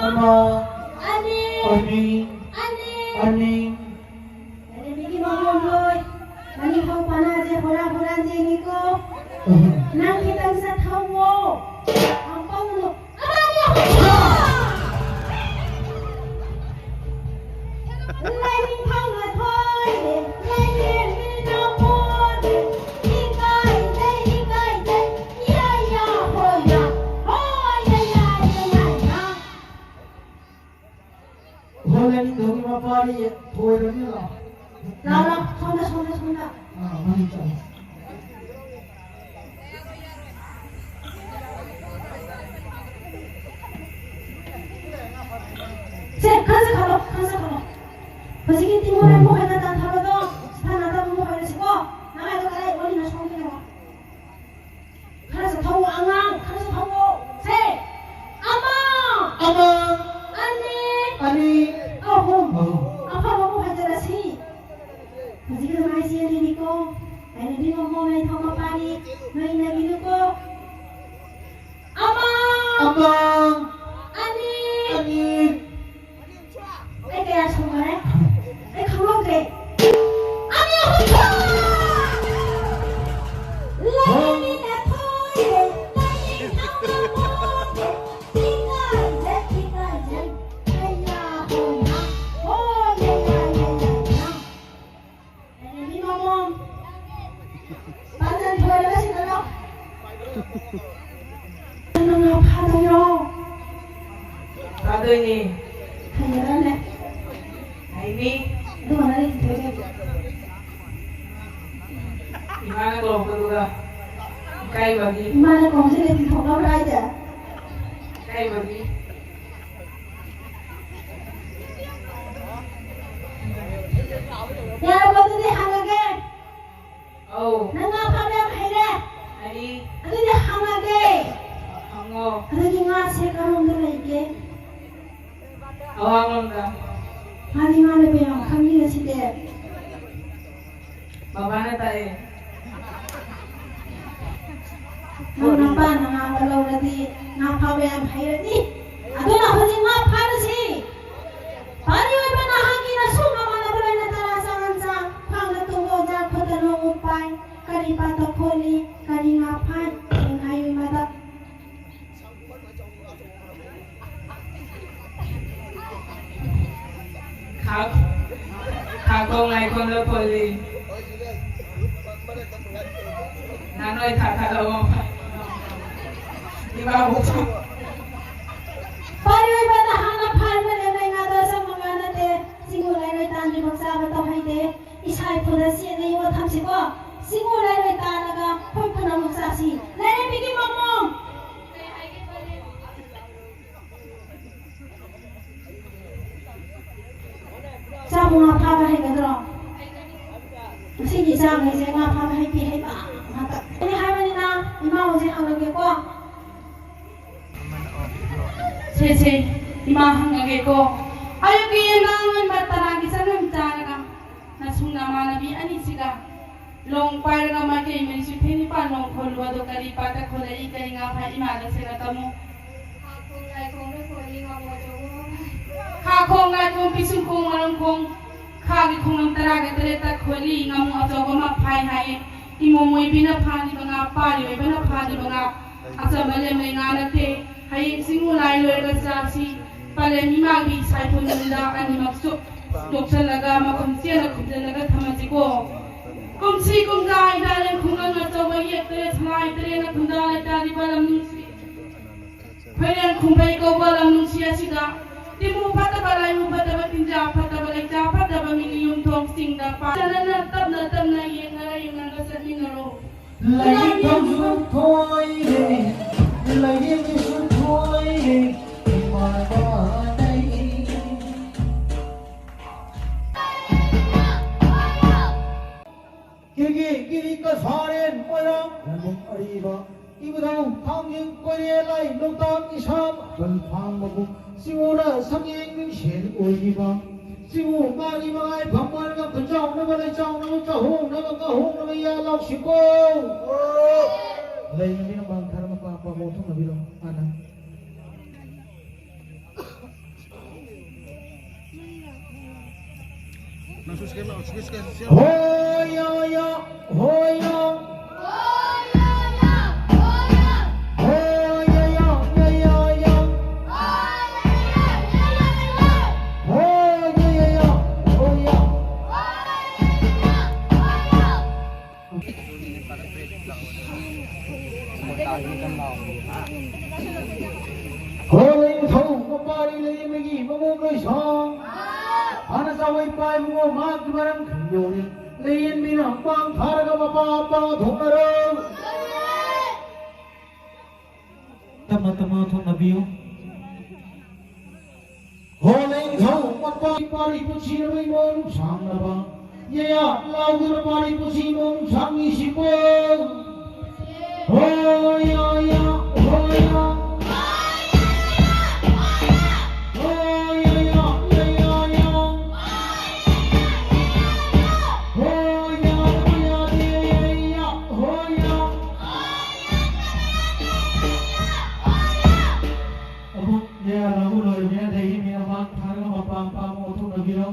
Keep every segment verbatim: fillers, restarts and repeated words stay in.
ꯑꯃ, ꯑꯅꯤ, ꯑꯅꯤ, ꯑꯅꯤ, ꯑꯅꯤ꯫ ꯑꯗꯒꯤ ꯃꯉꯣꯟ ꯂꯣꯏ꯫ ꯃꯅꯤꯡ ꯍꯧ ꯄꯅꯥꯁꯦ ꯍꯨꯔꯥꯟ ꯍꯨꯔꯥꯟ ꯌꯦꯡꯉꯤꯀꯣ꯫ ꯅꯪ ꯈꯤꯇꯪ ꯆꯠꯍꯧꯋꯣ꯫ ꯌꯥꯝ ꯄꯪꯒꯅꯨ꯫ ꯑꯃ, ꯑꯅꯤ, ꯑꯍꯨꯝ꯫ ꯂꯥꯏꯅꯤꯡꯊꯧꯅ ꯊꯣꯏꯔꯦ, ꯂꯥꯏꯔꯦꯝꯕꯤꯅ ꯄꯣꯔꯦ꯫ ꯏꯀꯥꯏꯖꯩ, ꯏꯀꯥꯏꯖꯩ, ꯏꯌꯥ, ꯏꯌꯥ, ꯍꯣꯌꯥ, ꯍꯣ꯫ ꯑꯅꯤꯗꯨꯒꯤ ꯃꯄꯥꯗꯤ ꯊꯣꯏꯔꯅꯤ ꯂꯥꯛꯑꯣ꯫ ꯂꯥꯛꯑꯣ, ꯂꯥꯛꯑꯣ꯫ ꯁꯣꯝꯗ, ꯁꯣꯝꯗ, ꯁꯣꯝꯗ꯫ ꯑꯥ, ꯃꯅꯤꯡ ꯆꯠꯂꯣ꯫ ꯁꯦ, ꯈꯔ ꯆꯠꯈꯠꯂꯣ, ꯈꯔ ꯆꯠꯈꯠꯂꯣ꯫ ꯍꯧꯖꯤꯛꯀꯤ ꯇꯤꯡꯒꯣꯠ ꯂꯩꯃ ꯍꯣꯏꯅ ꯇꯥꯟꯊꯕꯗꯣ ꯁꯥꯟꯅꯗꯕ ꯑꯃꯨꯛ ꯍꯥꯏꯔꯁꯤꯀꯣ꯫ ꯅꯪ ꯍꯥꯏꯗꯣ ꯀꯗꯥꯏ ꯑꯣꯜꯂꯤꯅꯣ ꯁꯣꯝꯒꯤꯗꯣ? ꯈꯔ ꯆꯠꯊꯧꯑꯣ ꯑꯉꯥꯡ, ꯈꯔ ꯆꯠꯊꯧꯑꯣ꯫ ꯁꯦ, ꯑꯃ, ꯑꯃ, ꯑꯅꯤ, ꯑꯅꯤ, ꯑꯍꯨꯝ꯫ ꯑꯍꯨꯝ꯫ ꯑꯐꯕ ꯑꯃꯨꯛ ꯍꯥꯏꯖꯔꯁꯤ꯫ ꯍꯧꯖꯤꯛ ꯑꯗꯨꯃꯥꯏꯅ ꯆꯦꯜꯂꯤꯅꯤꯀꯣ꯫ ꯂꯥꯏꯔꯦꯝꯕꯤ ꯃꯃꯣꯝ ꯅꯤꯡꯊꯧ ꯃꯄꯥꯅꯤ꯫ ꯅꯣꯏ ꯏꯟꯅꯕꯤꯅꯨꯀꯣ꯫ ꯑꯃ꯫ ꯑꯃ꯫ ꯑꯅꯤ꯫ ꯑꯅꯤ꯫ ꯑꯩ ꯀꯌꯥ ꯁꯨꯈꯔꯦ? ꯑꯩ ꯈꯪꯍꯧꯗ꯭ꯔꯦ꯫ ꯑꯅꯤ, ꯑꯍꯨꯝ, ꯊꯣꯛ! ꯂꯩꯔꯦ, ꯊꯣꯏꯔꯦ, ꯂꯩꯔꯦ, ꯊꯥꯡꯅ ꯃꯣꯠꯂꯦ꯫ ꯏꯀꯥꯏꯖꯩ, ꯏꯀꯥꯏꯖꯩ, ꯑꯩ ꯌꯥꯕꯣꯏꯅ꯫ ꯍꯣ, ꯌꯥ, ꯌꯥ, ꯌꯥ, ꯌꯥ, ꯌꯥ꯫ ꯂꯩꯔꯦꯝꯕꯤ ꯃꯃꯣꯝ꯫ ꯄꯥꯡꯒꯜ ꯊꯣꯏꯔꯒ ꯁꯤꯗ ꯂꯥꯎ꯫ ꯅꯪ ꯉꯥ ꯐꯥꯗꯣꯏꯔꯣ? ꯐꯥꯗꯣꯏꯅꯦ꯫ ꯍꯩꯅꯔꯝꯃꯦ꯫ ꯍꯩꯅꯤ꯫ ꯑꯗꯨꯒ ꯅꯪ ꯊꯣꯏꯗꯣꯏꯕ꯫ ꯏꯃꯥꯅ ꯀꯧꯔꯛꯄꯗꯨꯒ ꯏꯀꯥꯏꯕꯒꯤ꯫ ꯏꯃꯥꯅ ꯀꯧꯔꯛꯄꯁꯦ ꯂꯩꯇ꯭ꯔꯤ ꯊꯣꯛꯂꯛꯑꯕ꯭ꯔꯥ ꯍꯥꯏꯁꯦ? ꯏꯀꯥꯏꯕꯒꯤ꯫ ꯌꯥꯔꯕꯣ? ꯑꯗꯨꯗꯤ ꯍꯪꯉꯒꯦ꯫ ꯑꯧ꯫ ꯅꯪ ꯉꯥ ꯐꯥꯕ ꯌꯥꯝ ꯍꯩꯔꯦ? ꯍꯩ꯫ ꯑꯗꯨꯗꯤ ꯍꯪꯉꯒꯦ꯫ ꯍꯪꯉꯣ꯫ ꯑꯗꯨꯗꯤ ꯉꯥꯁꯦ ꯀꯔꯣꯝꯗ ꯂꯩꯒꯦ? ꯑꯋꯥꯡꯂꯣꯝꯗ꯫ ꯃꯥꯗꯤ ꯉꯥ ꯂꯩꯕ ꯌꯥꯝ ꯈꯪꯉꯤꯅ ꯁꯤꯗꯤ꯫ ꯕꯕꯥꯅ ꯇꯥꯛꯑꯦ꯫ ꯅꯪ ꯅꯄꯥꯅ ꯉꯥꯡꯕ ꯂꯧꯔꯗꯤ ꯉꯥ ꯐꯥꯕ ꯌꯥꯝ ꯍꯩꯔꯅꯤ꯫ ꯑꯗꯨꯅ ꯍꯧꯖꯤꯛ ꯉꯥ ꯐꯥꯔꯁꯤ꯫ ꯄꯥꯔꯤ ꯑꯣꯏꯕ ꯅꯍꯥꯛꯀꯤ ꯅꯁꯨ ꯅꯃꯥꯟꯅꯕ ꯂꯣꯏꯅ ꯇꯔꯥ ꯆꯥꯉꯟ ꯆꯥ, ꯈ꯭ꯋꯥꯡꯗ ꯇꯣꯡꯕ ꯑꯣꯖꯥ, ꯈꯨꯠꯇ ꯂꯣꯡꯎꯞ ꯄꯥꯏ꯫ ꯀꯔꯤ ꯄꯥꯠꯇ ꯈꯣꯠꯂꯤ, ꯀꯔꯤ ꯉꯥ ꯐꯥꯏ, ꯁꯦꯡ ꯍꯥꯏꯌꯨ ꯏꯃꯥꯗ꯫ ꯈꯥ-, ꯈꯥꯀꯣ ꯉꯥꯏꯀꯣꯟꯗ ꯈꯣꯠꯂꯤ꯫ ꯅꯍꯥꯟꯋꯥꯏ ꯊꯥ ꯊꯥ ꯂꯧꯕ ꯃꯐꯝ꯫ ꯏꯃꯥꯕꯣꯛ꯫ ꯄꯥꯔꯤ ꯑꯣꯏꯕ ꯅꯍꯥꯛꯅ ꯐꯥꯔꯤꯕ ꯂꯦꯝꯅꯩ ꯉꯥꯗꯣ ꯑꯁꯪꯕ ꯉꯥꯅ ꯂꯥꯏ ꯈꯨꯔꯁꯤ ꯑꯅꯤ ꯌꯣꯠ ꯊꯝꯁꯤꯀꯣ꯫ ꯁꯤꯡꯉꯨ ꯂꯩꯔꯣꯏ ꯇꯥꯜꯂꯒ ꯑꯩꯈꯣꯏ ꯄꯨꯝꯅꯃꯛ ꯆꯥꯁꯤ꯫ ꯂꯥꯏꯔꯦꯝꯕꯤꯒꯤ ꯃꯃꯣꯝ! ꯆꯥꯕꯨ ꯉꯥ ꯐꯥꯕ ꯍꯩꯒꯗ꯭ꯔꯣ? ꯉꯁꯤꯒꯤ ꯏꯆꯥꯈꯩꯁꯦ ꯉꯥ ꯐꯥꯕ ꯍꯩꯇꯦ, ꯍꯩꯕ ꯉꯥꯛꯇ꯫ ꯑꯩꯅ ꯍꯥꯏꯕꯅꯤꯅ ꯏꯃꯥ ꯍꯧꯖꯤꯛ ꯍꯪꯉꯒꯦꯀꯣ꯫ ꯁꯦ, ꯁꯦ, ꯏꯃꯥ ꯍꯪꯉꯒꯦꯀꯣ꯫ ꯑꯌꯨꯛꯀꯤ ꯌꯦꯟꯖꯥꯡ ꯉꯟꯕ ꯇꯔꯥꯒꯤ ꯆꯅꯝ ꯆꯥꯔꯒ, ꯅꯁꯨꯡ ꯅꯃꯥꯟꯅꯕꯤ ꯑꯅꯤꯁꯤꯒ ꯂꯣꯡ ꯄꯥꯏꯔꯒ ꯃꯥꯏꯀꯩ ꯃꯔꯤꯁꯨ ꯊꯦꯡꯅꯤꯄꯥꯟ ꯂꯣꯡ ꯈꯣꯜꯂꯨ ꯑꯗꯣ ꯀꯔꯤ ꯄꯥꯠꯇ ꯈꯣꯜꯂꯛꯏ, ꯀꯔꯤ ꯉꯥ ꯐꯥ ꯏꯃꯥꯗ ꯁꯦꯡꯅ ꯇꯝꯃꯨ꯫ ꯈꯥ ꯈꯣꯡ ꯂꯥꯏꯈꯣꯡꯗ ꯈꯣꯜꯂꯤ ꯉꯥꯃꯨ ꯑꯆꯧꯕ ꯑꯃ꯫ ꯈꯥ ꯈꯣꯡ ꯂꯥꯏꯈꯣꯡ ꯄꯤꯁꯨꯝ ꯈꯣꯡ ꯃꯔꯝ ꯈꯣꯡ ꯈꯥꯒꯤ ꯈꯣꯡꯂꯝ ꯇꯔꯥꯒ ꯇꯔꯦꯠꯇ ꯈꯣꯜꯂꯤ ꯉꯥꯃꯨ ꯑꯆꯧꯕ ꯑꯃ ꯐꯥꯏ ꯍꯥꯏꯌꯦ꯫ ꯏꯃꯣꯝ ꯑꯣꯏꯕꯤꯅ ꯐꯥꯔꯤꯕ ꯉꯥ, ꯄꯥꯔꯤ ꯑꯣꯏꯕꯅ ꯐꯥꯔꯤꯕ ꯉꯥ, ꯑꯆꯝꯕ ꯂꯦꯝꯂꯩ ꯉꯥ ꯅꯠꯇꯦ꯫ ꯍꯌꯦꯡ ꯆꯤꯡꯉꯨ ꯂꯥꯏ ꯂꯣꯏꯔꯒ ꯆꯥꯁꯤ꯫ ꯄꯂꯦꯝ ꯏꯃꯥꯒꯤ ꯏꯁꯥꯏꯐꯨꯟꯗ ꯑꯅꯤꯃꯛꯁꯨ ꯇꯣꯛꯁꯜꯂꯒ ꯃꯈꯨꯝ ꯆꯦꯠꯅ ꯈꯨꯝꯖꯤꯜꯂꯒ ꯊꯝꯃꯁꯤꯀꯣ꯫ ꯀꯨꯝꯁꯤ ꯀꯨꯝꯖꯥ ꯍꯤꯗꯥꯂꯦꯟ ꯈꯨꯡꯒꯪ ꯑꯆꯧꯕ ꯌꯦꯛꯇꯔꯦ ꯁꯂꯥꯏ ꯇꯔꯦꯠꯅ ꯈꯨꯟꯗꯥ ꯂꯩꯇꯥꯔꯤꯕ ꯂꯝ ꯅꯨꯡꯁꯤ꯫ ꯐꯩꯔꯦꯟ ꯈꯨꯝꯕꯩ ꯀꯧꯕ ꯂꯝ ꯅꯨꯡꯁꯤ ꯑꯁꯤꯗ ꯇꯤꯃꯨ ꯐꯠꯇꯕ, ꯂꯥꯏꯃꯨ ꯐꯠꯇꯕ, ꯇꯤꯟꯖꯥ ꯐꯠꯇꯕ, ꯂꯩꯆꯥ ꯐꯠꯇꯕ, ꯃꯤꯒꯤ ꯌꯨꯝꯊꯣꯡꯁꯤꯡꯗ ꯄꯥꯟꯗꯅ ꯇꯞꯅ ꯇꯞꯅ ꯌꯦꯡꯅꯔ ꯌꯦꯡꯅꯔꯒ ꯆꯠꯃꯤꯟꯅꯔꯣ꯫ ꯂꯥꯏꯅꯤꯡꯊꯧ ꯊꯣꯏꯔꯦ, ꯂꯥꯏꯔꯦꯝꯕꯤꯁꯨ ꯊꯣꯏꯔꯦ, ꯏꯃꯥ ꯏꯄꯥ ꯂꯩ꯫ ꯀꯤꯔꯒꯤ ꯀꯤꯔꯤ ꯀꯁꯥꯔꯦꯟ ꯃꯣꯏꯔꯥꯡ ꯂꯝꯕꯝ ꯑꯔꯤꯕ ꯏꯕꯨꯙꯧ ꯊꯥꯡꯖꯤꯡ ꯀꯣꯏꯔꯦ ꯂꯥꯏ ꯂꯣꯛꯇꯥꯛ ꯏꯁꯥꯝ ꯀꯟ ꯐꯥꯡꯕꯕꯨ ꯁꯤꯡꯉꯨꯅ ꯁꯛꯌꯦꯡ ꯃꯤꯡꯁꯦꯟ ꯑꯣꯏꯔꯤꯕ ꯁꯤꯡꯉꯨ ꯃꯥꯒꯤ ꯃꯉꯥꯏ ꯐꯝꯃꯔꯒ ꯈꯨꯟꯖꯥꯎꯅꯕ ꯂꯩꯆꯥꯎꯅꯕ ꯆꯥꯍꯣꯡꯅꯕ ꯉꯥꯍꯣꯡꯅꯕ ꯌꯥ ꯂꯥꯎꯁꯤꯀꯣ꯫ ꯂꯩꯔꯤꯕ ꯃꯥꯡ ꯈꯔ ꯃꯄꯥ ꯄꯥꯕꯣꯛ ꯊꯣꯛꯅꯕꯤꯔꯣ ꯍꯥꯟꯅ꯫ ꯍꯣꯏ ꯌꯥ ꯌꯥ, ꯍꯣꯏ ꯌꯥ꯫ ꯍꯣꯏ ꯌꯥ ꯌꯥ, ꯍꯣꯏ ꯌꯥ ꯌꯥ꯫ ꯍꯣꯏ ꯌꯥ ꯌꯥ, ꯌꯥ ꯌꯥ, ꯌꯥ ꯌꯥ꯫ ꯍꯣꯏ ꯌꯥ ꯌꯥ, ꯌꯥ ꯌꯥ, ꯌꯥ ꯌꯥ꯫ ꯍꯣꯏ ꯌꯥ ꯌꯥ, ꯍꯣꯏ ꯌꯥ꯫ ꯍꯣꯏ ꯌꯥ ꯌꯥ, ꯍꯣꯏ ꯌꯥ꯫ ꯍꯣ ꯂꯩꯅꯤꯡꯊꯧ ꯃꯄꯥꯔꯤ ꯂꯩꯃꯒꯤ ꯃꯃꯧ ꯂꯣꯏꯁꯥꯡ꯫ ꯍꯥꯟꯅ ꯆꯥꯎꯃꯩ ꯄꯥꯏꯕꯉꯣ ꯃꯍꯥꯛꯀꯤ ꯃꯔꯝ ꯈꯪ ꯌꯧꯔꯦ꯫ ꯂꯩꯔꯦꯟꯕꯤꯅ ꯃꯥꯡ ꯊꯥꯔꯒ ꯃꯄꯥ ꯃꯄꯥ ꯊꯣꯛꯅꯔꯣ꯫ ꯇꯞꯅ ꯇꯞꯅ ꯊꯣꯛꯅꯕꯤꯌꯨ꯫ ꯍꯣ ꯂꯩꯅꯤꯡꯊꯧ ꯃꯄꯥ ꯄꯥꯔꯤ ꯄꯨꯟꯁꯤꯔꯕ ꯏꯃꯣ ꯅꯨꯡꯁꯥꯡꯅꯕ꯫ ꯌꯦꯌꯥ ꯂꯥꯎꯗꯨꯅ ꯄꯥꯔꯤ ꯄꯨꯟꯁꯤ ꯏꯃꯣ ꯅꯨꯡꯁꯥꯡꯉꯤꯁꯤꯕꯣ꯫ ꯍꯣ ꯌꯥ ꯌꯥ, ꯍꯣ ꯌꯥ꯫ ꯍꯣ ꯌꯥ ꯌꯥ, ꯌꯥ ꯌꯥ ꯌꯥ꯫ ꯍꯣ ꯌꯥ ꯌꯥ ꯌꯥ, ꯌꯥ ꯌꯥ, ꯍꯣ ꯌꯥ꯫ ꯑꯕꯨꯡ ꯌꯥ ꯌꯥ ꯂꯥꯎꯕ ꯂꯣꯏꯔꯕꯅꯤꯅ ꯂꯩꯔꯤ ꯃꯤ ꯑꯃ ꯊꯥꯔꯒ ꯃꯄꯥ ꯃꯄꯥ ꯑꯃ ꯑꯣꯟꯊꯣꯛꯅꯕꯤꯔꯣ꯫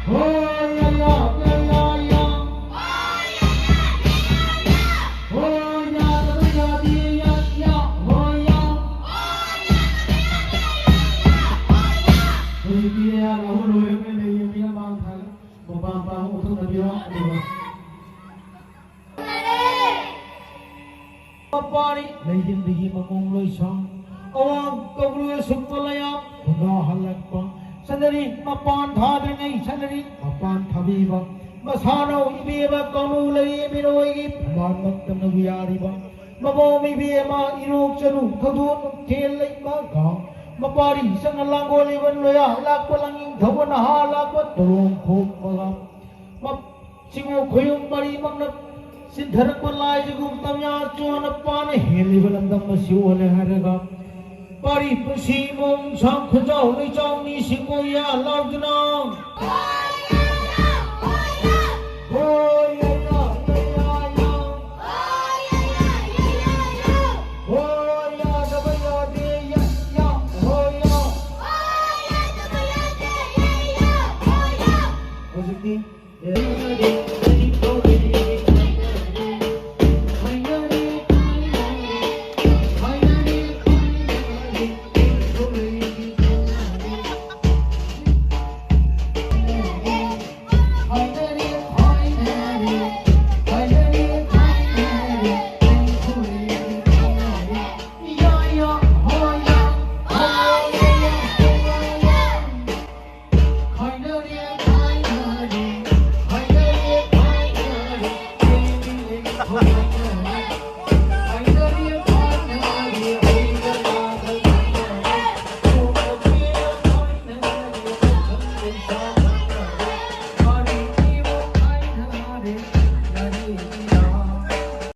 ꯍꯣ ꯌꯥ ꯌꯥ, ꯌꯥ ꯌꯥ ꯌꯥ꯫ ꯍꯣ ꯌꯥꯗꯕ ꯌꯥꯗꯦ, ꯌꯥ ꯌꯥ, ꯍꯣ ꯌꯥ꯫ ꯍꯧꯖꯤꯛꯇꯤ ꯌꯥ ꯌꯥ ꯂꯥꯎꯕ ꯂꯣꯏꯔꯕꯅꯤꯅ ꯂꯩꯔꯤ ꯃꯤ ꯑꯃ ꯊꯥꯔꯒ ꯃꯄꯥ ꯃꯄꯥ ꯑꯃ ꯑꯣꯟꯊꯣꯛꯅꯕꯤꯔꯣ꯫ ꯑꯗꯨꯒ ꯃꯄꯥꯔꯤ ꯂꯩꯗꯤꯡꯕꯤꯒꯤ ꯃꯃꯣꯡ ꯂꯣꯏꯁꯥꯡ꯫ ꯑꯋꯥꯡ ꯀꯧꯕ꯭ꯔꯨ ꯁꯨꯛꯄ ꯂꯩꯌꯥꯝ ꯈꯨꯟꯗꯥ ꯍꯜꯂꯛꯄ꯫ ꯁꯅꯔꯤ ꯃꯄꯥꯟ ꯊꯥꯗ꯭ꯔꯤꯉꯩ ꯁꯅꯔꯤ ꯃꯄꯥꯟ ꯊꯥꯕꯤꯕ꯫ ꯃꯁꯥꯅꯧ ꯏꯕꯦꯝꯃ ꯀꯧꯅꯨ ꯂꯩꯔꯦꯝꯕꯤꯔꯣꯏꯒꯤ ꯐꯝꯕꯥꯜꯃꯛꯇꯅꯕꯨ ꯌꯥꯔꯤꯕ꯫ ꯃꯃꯣꯝ ꯏꯕꯦꯝꯃ ꯏꯔꯣꯛ ꯆꯔꯨ ꯊꯧꯗꯣꯛ ꯅꯨꯡꯊꯦꯜ ꯂꯩꯃꯒ꯫ ꯃꯄꯥꯔꯤ ꯆꯪꯅ ꯂꯥꯡꯒꯣꯜ ꯏꯕꯟ ꯂꯣꯌꯥ ꯂꯥꯛꯄ ꯂꯥꯡꯅꯤꯡꯊꯧꯕ ꯅꯍꯥ ꯂꯥꯛꯄ ꯇꯣꯂꯣꯝ ꯈꯣꯛꯄꯒ꯫ ꯃꯞ-, ꯁꯤꯡꯉꯨ ꯈꯣꯌꯨꯝ ꯃꯔꯤꯃꯛꯅ ꯆꯤꯟꯊꯔꯛꯄ ꯂꯥꯏꯖꯒꯨꯝ ꯇꯝꯌꯥ ꯆꯣꯟꯅ ꯄꯥꯅ ꯍꯦꯜꯂꯤꯕ ꯂꯝꯗꯝ ꯑꯁꯤ ꯑꯣꯜꯂꯦ ꯍꯥꯏꯔꯒ ꯄꯥꯔꯤ ꯄꯨꯟꯁꯤ ꯃꯣꯡ ꯁꯥꯡ ꯈꯨꯟꯖꯥꯎ ꯂꯩꯆꯥꯎ ꯃꯤꯁꯤꯡ ꯑꯣꯏꯌꯥ ꯂꯥꯎꯗꯨꯅ꯫ ꯍꯣꯏ ꯌꯥ ꯌꯥ ꯌꯥ ꯌꯥ ꯌꯥ꯫ ꯍꯣꯏ ꯌꯥꯗꯕ ꯌꯥꯗꯦ ꯌꯥ ꯌꯥ ꯍꯣꯏ ꯌꯥ꯫ ꯍꯧꯖꯤꯛꯇꯤ ꯍꯧꯔꯛꯂꯕ